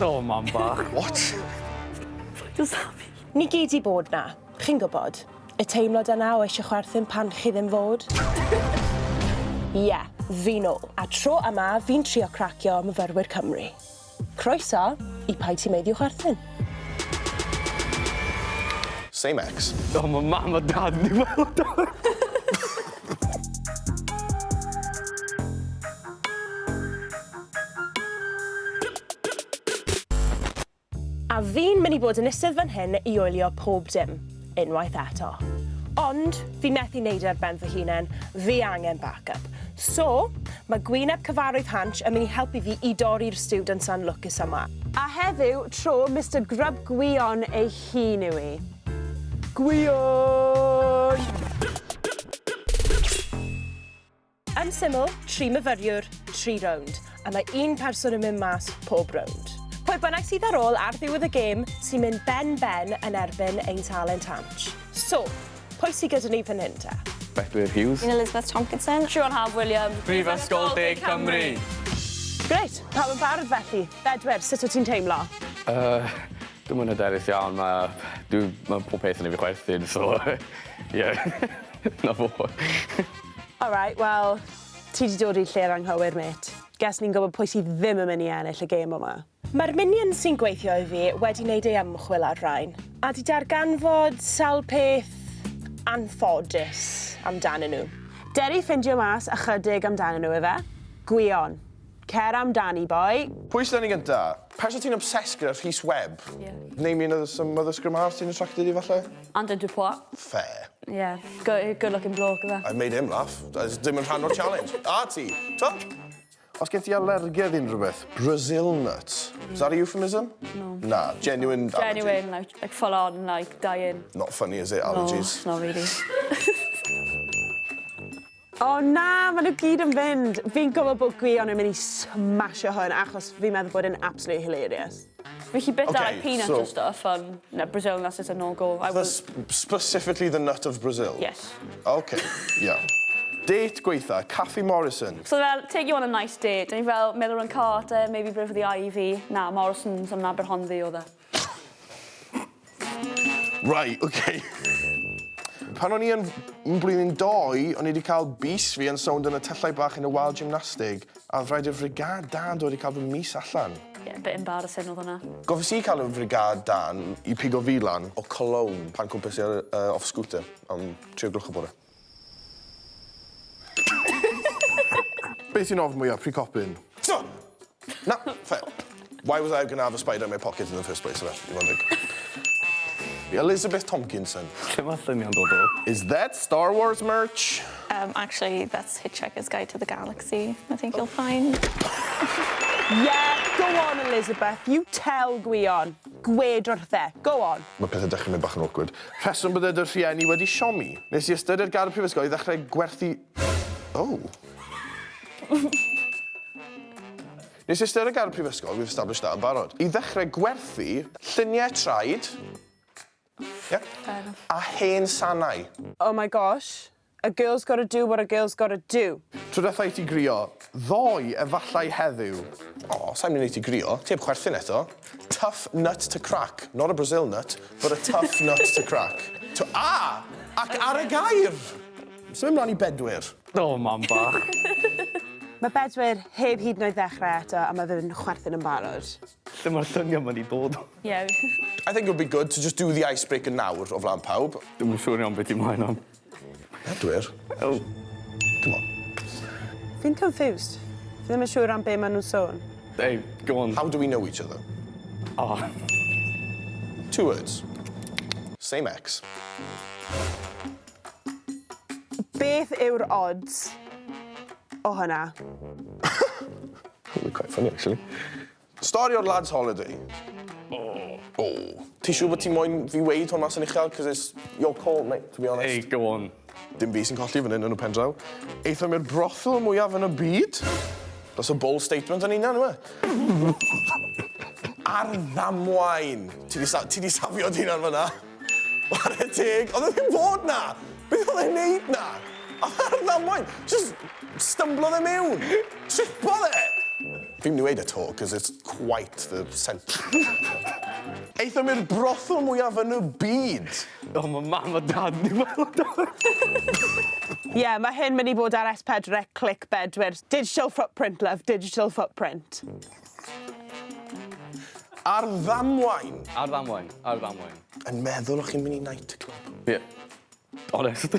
O, mam bach. What? Paid â safi. Ni gyd 'di bod 'na, chi'n gwybod. Y teimlad yna o eisiau chwerthin pan chi ddim fod. Ie, fi nôl. A tro yma, fi'n trio cracio myfyrwyr Cymru. Croeso i Paid Ti'n Meiddio Chwerthin. Same ex. O, ma' mam a dad yn 'i weld o. A fi'n mynd i bod yn istedd fan hyn i oelio pob dim, unwaith eto. Ond fi methu neud e ar ben fy hunen, fi angen backup. So, mae gwyneb cyfarwydd Hansh yn mynd i helpu fi i dorri'r students anlwcus yma. A heddiw, tro Mister Grub Gwion ei hun yw i. Gwion! Yn syml, tri myfyriwr, tri rownd, a mae un person yn mynd mas pob rownd. Pwy bynnag sydd ar ôl ar ddiwedd y gêm sy'n mynd ben-ben yn erbyn ein talent Hansh. So, pwy sy gyda ni fan hyn te? Bedwyr Hughes. Fi'n Elizabeth Tomkinson. Siwan Haf Williams. Prifysgol De Cymru. Grêt, pawb yn barod felly. Bedwyr, sut wyt ti'n teimlo? Yy, dwi'm yn hyderus iawn, ma' dwi ma' pob peth yn neu' fi chwerthin, so ie, 'na fo. Alright, wel, ti 'di dod i'r lle'r anghywir, mêt. Guess ni'n gwybod pwy sydd ddim yn mynd i ennill y gêm yma. Mae'r minions sy'n gweithio i fi wedi wneud ei ymchwil ar rhain, a 'di darganfod sawl peth anffodus amdanyn nhw. Deri ffindio mas ychydig amdanyn nhw, ife? Gwion. Cer amdani, boi. Pwy sydd 'da ni gynta? Person ti'n obsessed gyda, Rhys Webb. Ie. Name me another some other scrum halves ti'n attracted i falle? Anton du Pont. Fair. Ie. Good, good looking bloke yfe. I've made him laugh. Dim yn rhan o'r challenge. A ti. T'o? Os gen ti alergedd i unrhyw beth, Brazil nuts. Is that a euphemism? No. Na, genuine allergy. Genuine, like, like full on, like, dying. Not funny, is it, allergies? No, not really. O na, maen nhw gyd yn fynd. Fi'n gwybod bod Gwion yn mynd i smasho hwn achos fi'n meddwl bod e'n absolutely hilarious. Fi 'llu bita Okay, like peanuts so- and stuff ond na Brazil nuts is a no go. I The will... sp- specifically the nut of Brazil? Yes. Okay, yeah. Date gweitha, Cathy Morrison. So fel, take you on a nice date, o'n i fel, Miller and Carter, maybe Bryn for the Ivy. Na, Morrison's yn Aberhonddu oedd e. Right, okay. Pan o'n i yn yn blwyddyn doi, o'n i wedi cael bys fi yn sownd yn y tyllau bach yn y wal gymnastig, a oedd rhaid i'r frigâd dân dod i cael fy mys allan. Yeah, bit embarrassing oedd hwnna. Gofys i cael y frigâd dân i pigo fi lan o Cologne pan cwmpes i ar uh, off scooter am 3 o gloch y bore. Beth sy'n ofn mwyaf, pry copyn? So, na, fair. Why was I going to have a spider in my pocket in the first place, yna, i fod yn deg? Elizabeth Tomkinson. Lle mae lluniau'n dod o? Is that Star Wars merch? Actually, that's Hitchhiker's Guide to the Galaxy, I think you'll find. Yeah, go on Elizabeth, you tell Gwion. Gwed wrth e, go on. Mae pethau dechrau mynd bach yn awkward. Rheswm bydde dy rhieni wedi siomi. Nes i ystyried gadael prifysgol i ddechrau gwerthu... Oh. Nes i ystyried gadael prifysgol, we've established that yn barod, i ddechrau gwerthu lluniau traed, yeah, Fair enough. a hen sanau. Oh my gosh, a girl's gotta do what a girl's gotta do. Tro diwetha i ti grio, ddoe efallai heddiw. O, sai'n mynd i ti grio, ti heb chwerthin eto. Tough nut to crack. Not a Brazil nut, but a tough nut to crack. To, a! Ac ar y gair! Symud mlaen i bedwyr. O, mam bach. Mae Bedwyr heb hyd yn oed ddechrau eto a mae fe'n chwerthin yn barod. Lle mae'r lluniau 'ma 'di dod o? Yeah. I think it would be good to just do the icebreaker nawr o flaen pawb. Dwi'm yn siŵr iawn beth ti moyn am. Bedwyr? Oh. Come on. Fi'n confused. Fi ddim yn siŵr am be maen nhw'n sôn. Hey, go on. How do we know each other? Oh. Two words. Same ex. Beth yw'r odds o hwnna? Probably quite funny, actually. Stori o'r lads holiday. Oh. Oh. Ti'n siŵr bod ti moyn fi weud hwn mas yn uchel? Cos it's your call, mate, to be honest. Hey, go on. Dim fi sy'n colli fan hyn yn y pen draw. Aethom i'r brothel mwyaf yn y byd. That's a bold statement yn union, yw e? Ar ddamwain. Ti 'di sa- ti 'di safio dy hunan fan'na. Whare teg. Oedd e ddim fod 'na. Beth oedd e'n neud 'na? Oedd e ar ddamwain. Just stymblodd e mewn. Tripodd e. Fi'n mynd i weud e 'to, cos it's quite the sentence. Aethom i'r brothel mwyaf yn y byd. O, mae mam a dad ni weld o. Ie, yeah, mae hyn mynd i fod ar S4C click bedwyr. Digital footprint, love, digital footprint. Ar ddamwain. Ar ddamwain, ar ddamwain. Yn meddwl o'ch chi'n mynd i nightclub. Ie. Yeah. Honest.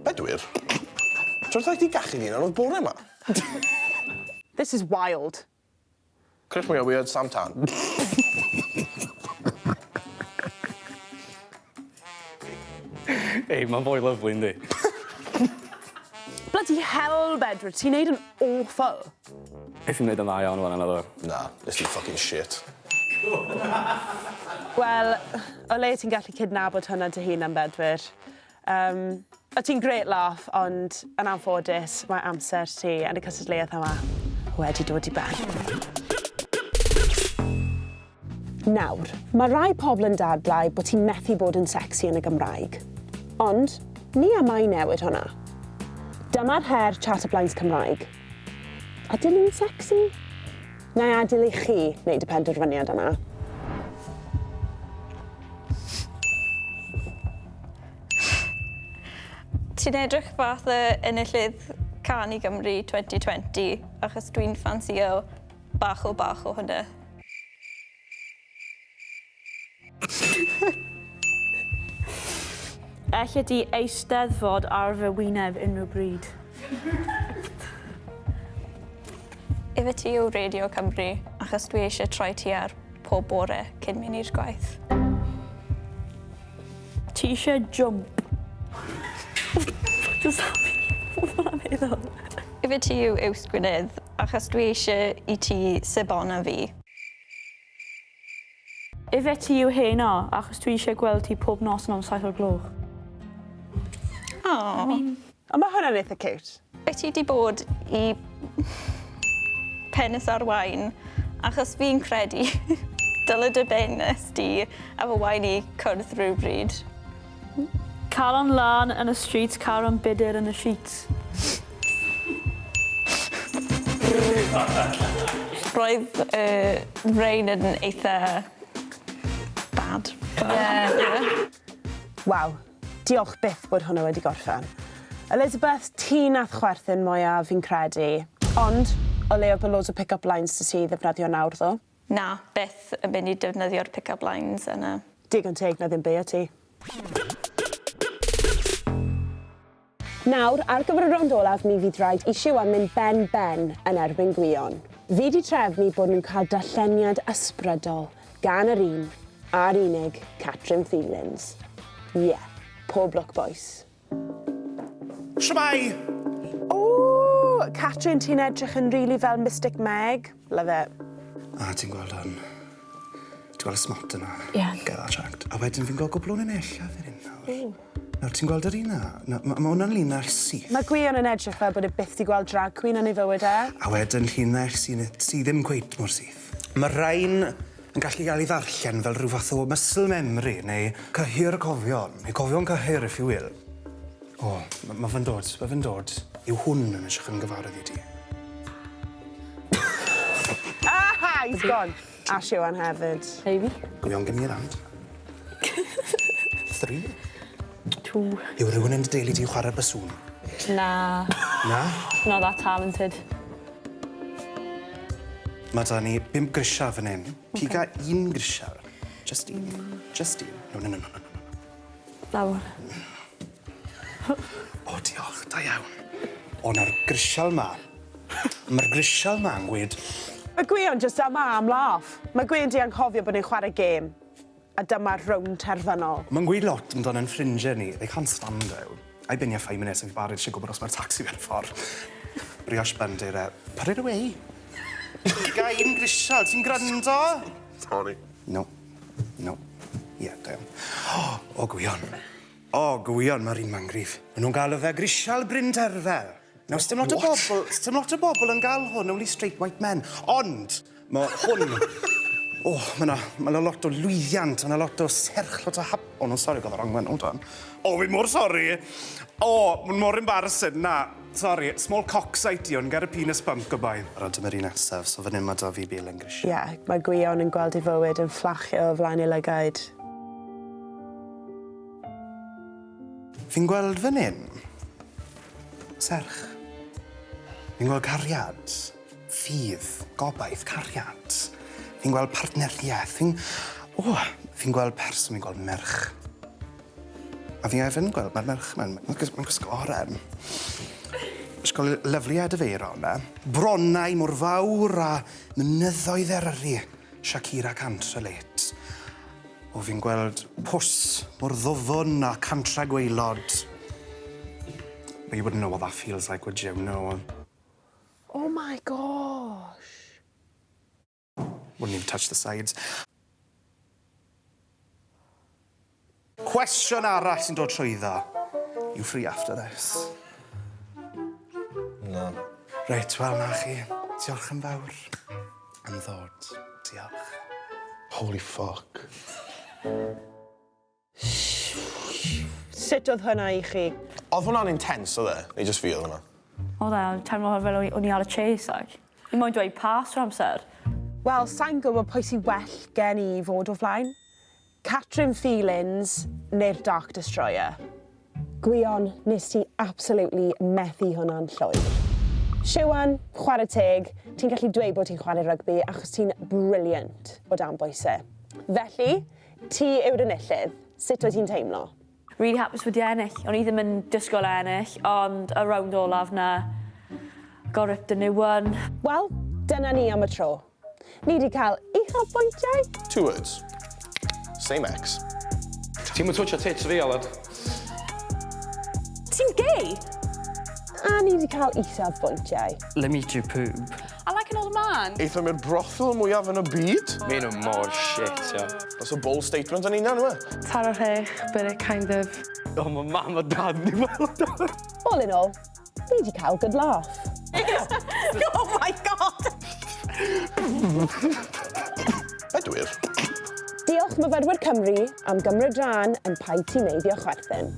Bedwyr? Ti'n rhaid i gachu ni oedd bore yma? This is wild. Chris mwyaf weird, Sam Tan. Ei, mae'n fwy lyfli, yndi? Bloody hell, Bedwyr, ti'n neud yn awful. Nes i'n neud yn dda iawn fan yna, ddo. Na, nes ti fucking shit. Wel, o le ti'n gallu cydnabod hwnna dy hunan, Bedwyr. O ti'n great laugh, ond yn anffodus, mae amser ti yn y cystadleuaeth yma wedi dod i ben. Nawr, mae rai pobl yn dadlau bod ti'n methu bod yn sexy yn y Gymraeg. Ond, ni am mai newid hwnna. Dyma'r her Chat Up Lines Cymraeg. Ydyn nhw'n sexy? Na i adael i chi wneud y penderfyniad yma. Ti'n edrych fath y enillydd Cân i Gymru 2020, achos dwi'n ffansio bach o bach o hwnna. Elli di eisteddfod ar fy wyneb unrhyw bryd. Ife ti yw Radio Cymru, achos dwi eisiau troi ti ar pob bore cyn mynd i'r gwaith. Ti eisiau jump? Does that mean? What am meddwl? Ife ti yw Yws Gwynedd, achos dwi eisiau i ti sebona fi. Ife ti yw heno, achos dwi eisiau gweld ti pob nos yn am 7 o'r gloch. Oh. I mean. Ond mae hwnna'n eitha cute. Wyt ti 'di bod i Penis ar Wain, achos fi'n credu dyle dy benis di a fy wain i cwrdd rhywbryd. Calon lân yn y streets, calon budur yn y sheets. Roedd y rain yn eitha bad. Yeah. Waw, diolch byth bod hwnna wedi gorffen. Elizabeth, ti nath chwerthin mwyaf fi'n credu. Ond, o leia bod loads o pick-up lines 'da ti i ddefnyddio nawr ddo. Na, byth yn mynd i defnyddio'r pick-up lines yna. Digon teg na ddim beio ti. Nawr, ar gyfer y rownd olaf, mi fydd rhaid i Siwan mynd ben ben yn erbyn Gwion. Fi 'di trefnu bod nhw'n cael darlleniad ysbrydol gan yr un a'r unig Catrin Feelings. Ie, pob lwc bois. Shwmae! O, Catrin, ti'n edrych yn rili fel Mystic Meg. Love it. A ti'n gweld hwn? Ti'n gweld y smot yna? Ie. Get that checked. A wedyn fi'n gweld gwbl o'n enella fan hyn nawr. Nawr, ti'n gweld yr un 'na? Na, ma' ma' hwnna'n linell syth. Mae Gwion yn edrych fel bod e byth 'di gweld drag queen yn ei fywyd e. A wedyn llinell sy'n sy ddim cweit mor syth. Mae rhain yn gallu gael ei ddarllen fel rhyw fath o muscle memory neu cyhyr cofion, neu cofion cyhyr if you will. O, ma' ma' fe'n dod, ma' fe'n dod. Yw hwn yn edrych yn gyfarwydd i ti? Aha, he's gone. A Siwan hefyd. Baby. Gwion, give me your hand. Three. Two. Yw rhywun yn dy deulu di chwarae'r basŵn? Na. Na? Not that talented. Mae da ni bump grisial fan hyn. Piga un grisial. Just un. Just un. No, no, no, no, no. That one. O, diolch, da iawn. O, na'r grisial ma. Mae'r grisial ma yn gweud, Mae Gwion just am am laugh. Mae Gwion di anghofio bod ni'n chwarae gêm. A dyma'r rownd terfynol. Mae'n gweud lot amdano yn ffrindiau ni. They can't stand it. I've been here 5 minutes a fi barod eisiau gwybod os mae'r taxi ar y ffordd. Brioche bun, deir e. Put it away. Ga un grisial, ti'n gwrando? Sorry. No. No. Ie, yeah, da iawn. O, Gwion. O, Gwion, mae'r un ma'n gryf. Maen nhw'n galw fe grisial Bryn Terfel. Nawr, sdim lot o bobl, sdim lot o bobl yn gael hwn, only straight white men. Ond, mae hwn. O, oh, mae yna ma lot o lwyddiant, mae yna lot o serch, lot o hap. Oh, no, sorry, got the wrong one, hold on. O, fi mor sorry. O, oh, mae'n mor embarrassing, na. Sorry, small cocksite i hwn, ger y penis bump goodbye. Ar dyma'r un nesaf, so fan hyn mae da fi belen grisial. Ie, yeah, mae Gwion yn gweld ei fywyd yn fflachio o flaen ei lygaid. Fi'n gweld fan hyn, serch. Fi'n gweld cariad, ffydd, gobaith, cariad. Fi'n gweld partneriaeth, fi'n... O, fi'n gweld person, fi'n gweld merch. A fi hefyd yn gweld, mae'r merch yma'n mae'n gwisgo oren. Ysgol lyfli edifeiro yna. Bronnau mor fawr a mynyddoedd Eryri. Shakira can't relate. O, fi'n gweld pws mor ddwfwn a cantra gwaelod. But you wouldn't know what that feels like, would you? No. Oh my gosh. Wouldn't even touch the sides. Cwestiwn arall sy'n dod trwyddo. You free after this? Na. Reit, wel na chi. Diolch yn fawr am ddod. Diolch. Holy fuck. Sut oedd hwnna i chi? Oedd hwnna'n intense, oedd e? Neu just fi oedd hwnna? Oedd e, o'n teimlo fel o'n i ar y chase, like. Ni moyn dweud pass trwy'r amser. Wel, sa'n gwybod pwy sy'n well gen i fod o flaen. Catrin Feelings neu'r Dark Destroyer. Gwion, nes ti absolutely methu hwnna'n llwyr. Siwan, chwarae teg, ti'n gallu dweud bod ti'n chwarae rygbi achos ti'n brilliant o dan bwysau. Felly, ti yw'r enillydd. Sut wyt ti'n teimlo? Really hapus wedi ennill. O'n i ddim yn disgwyl ennill, ond y rownd olaf na, got ripped a new one. Wel, dyna ni am y tro. Ni wedi cael uchafbwyntiau. Two words. Same ex. Ti'n mynd twtio tits fi, Aled? Ti'n gay? A ni wedi cael isafbwyntiau. Let me eat your poob. I like an old man. Aethom i'r brothel mwyaf yn y byd. Maen nhw mor shit, ia. That's a bold statement yn union, yw e? Taro rhech, but it kind of. O, mae mam a dad ni weld o. All in all, ni wedi cael good laugh. Oh my God! Bedwyr. Diolch myfyrwyr Cymru am gymryd rhan yn Paid Ti'n Meiddio Chwerthin.